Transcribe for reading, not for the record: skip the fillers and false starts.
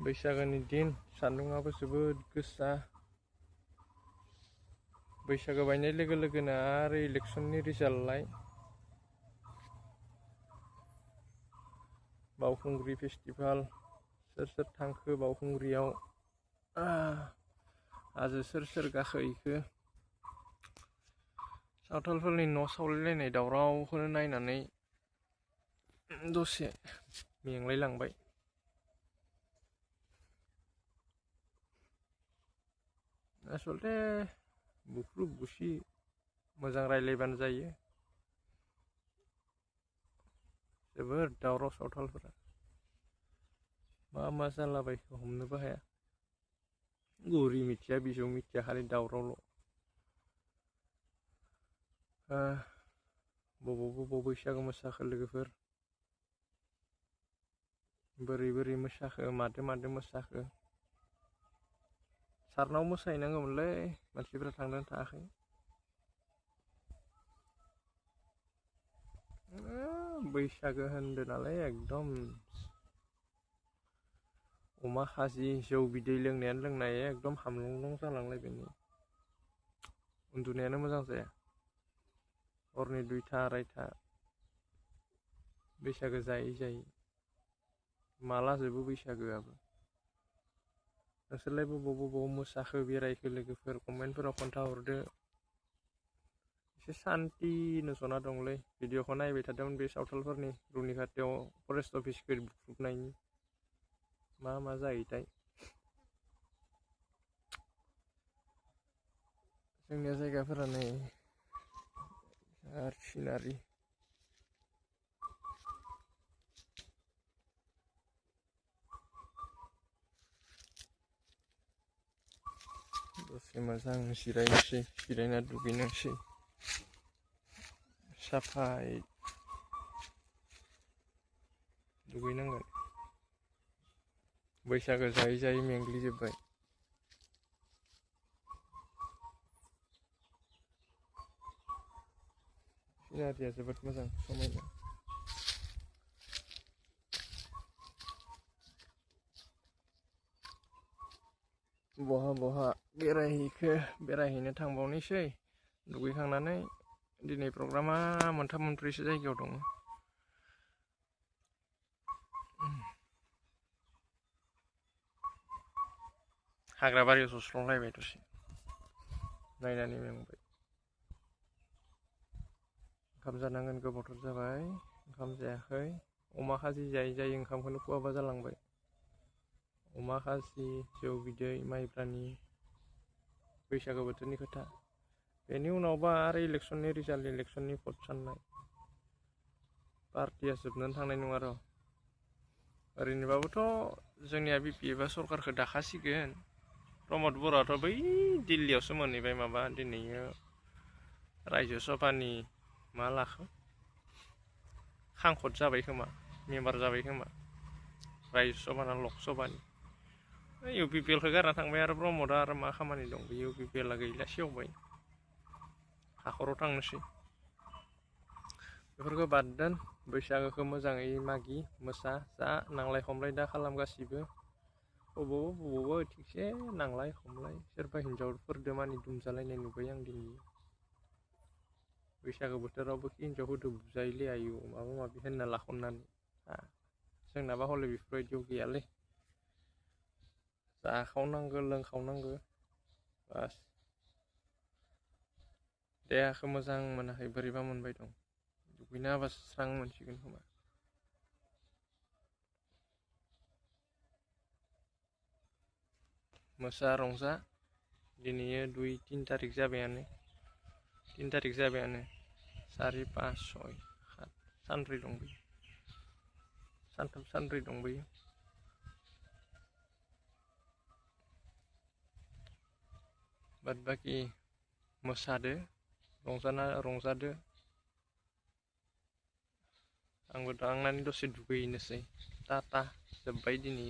बैसागोनि दिन सान्दुंआबो जोबोद गोसा। बैसागो बायनाय लोगो लोगोनो आरो इलेक्सननि रिजाल्टलाय। बावखुंग्रि फेस्टिभेल सोर सोर थांखो बावखुंग्रियाव, हाजो सोर सोर गाखोहैखो, सावथालफोरनि न' सावलायलायनाय दावरावखौनो नायनानै दसे मेंलायलांबाय। आसलथे बुख्रुब बुसि मोजां रायलायबानो जायो। जोबोर दावराव सावथालफोरा, मा मा जालाबायखो हमनोबो हाया। गुरि मिथिया बिजौ मिथिया खालि दावरावल'। बबाव बैसागो मोसाखो लोगोफोर? बोरै बोरै मोसाखो, मादो मादो मोसाखो? सारनाव मोसाहैनांगौमोनलै, मानसिफ्रा थांदों थाङाखै। बैसागो होनदो नालाय एकदम अमा खाजि जौ बिदै लोंनायानो लोंनाय एकदम हामलं जालांलायबाय। उन्दुनायानो मोजां जाया। हरनि 2टा 2:30 बैसागो जायै जायै माला जोबो बैसागोआबो। नोंसोरलाय बबाव मोसाखो बेरायखो लोगोफोर? कमेन्टफोराव खोन्थाहरदो। एसे सान्थिनो जना दंलै। भिडिअखौ नायबाय थादोंमोन बे सावथालफोरनि रुनिखाथियाव फरेस्ट अफिसखौ बुख्रुबनायनि। मा मा जायोथाय? जोंनिया जायगाफोरा नै आरो सिनारि। दसे मोजां जिरायनोसै, जिरायना दुगैनोसै साफायै दुगैनांगोन। बैसागो जायै जायै मेंग्लिजोब्बाय। सिनारिया जोबोद मोजां, समायना। बहा बेरायहैखो? बेरायहैनो थांबावनोसै दुगैखांनानै। दिनै प्रग्रामा 3 4सो जायगायाव दङ। हाग्राबारियाव जस्लंलायबाय दसे, नायनानै मेंबाय। ओंखाम जानांगोन, गोबावथार जाबाय ओंखाम जायाखै। अमा खाजि जायै जायै ओंखामखौनो खुवाबा जालांबाय। अमा खाजि, जौ बिदै माइब्रानि, बैसागो बोथोरनि खोथा। बेनि उनावबा आरो इलेक्सननि रिजाल्ट, इलेक्सननि भट साननाय। पार्टिया जोबनानै थांनाय नङा र'। ओरैनोबाबोथ' जोंनिया बिपि एबा सरकारखौ दाखासिगोन। प्रमद बर'आथ' बै दिल्लीयावसो मोनहैबाय। माबा दिनैयो रायजो सभानि मा लाखो, खांखद जाबाय खोमा, मेम्बार जाबाय खोमा रायजो सभाना लक सभानि। इउ पि पि एलखौ गारना थांबाय आरो प्रमदआ। आरो मा खामानि दं, इउ पि पि एलआ गैला, सेवबाय। हाखराव थांनोसै। बेफोरखौ बाद दोन, बैसागोखौ मोजाङै मागि मोसा जा, नांलाय खमलाय दा खालाम गासिबो। बबावबा थिगसे नांलाय खमलाय, सोरबा हिनजावफोरदो मानि दुमजालायनाय नुबाय आं दिनै। बैसागो बोथोरावबो हिनजावफोरदो बुजायोलै आयु, माबा माबि होनना लाखननानै। जोंनाबा हले बेफोरबायदियाव गैयालै। जाखावनांगौ लोंखावनांगौ बास। देहाखौ मोजां मोनाखै, बोरैबा मोनबाय दं। दुगैना होबासो स्रां मोनसिगोन खोमा। मोसा रंजा, दिनैयो 2 3 थारिख जाबायानो। 3 थारिख जाबायानो। 4 5 6 7 सानब्रै दंबायो, सानथाम सानब्रै दंबायो। बाद बाखि मोसादो, रंजादो। आंबो थांनानै दसे दुगैहैनोसै। टाटा, जोब्बाय दिनै।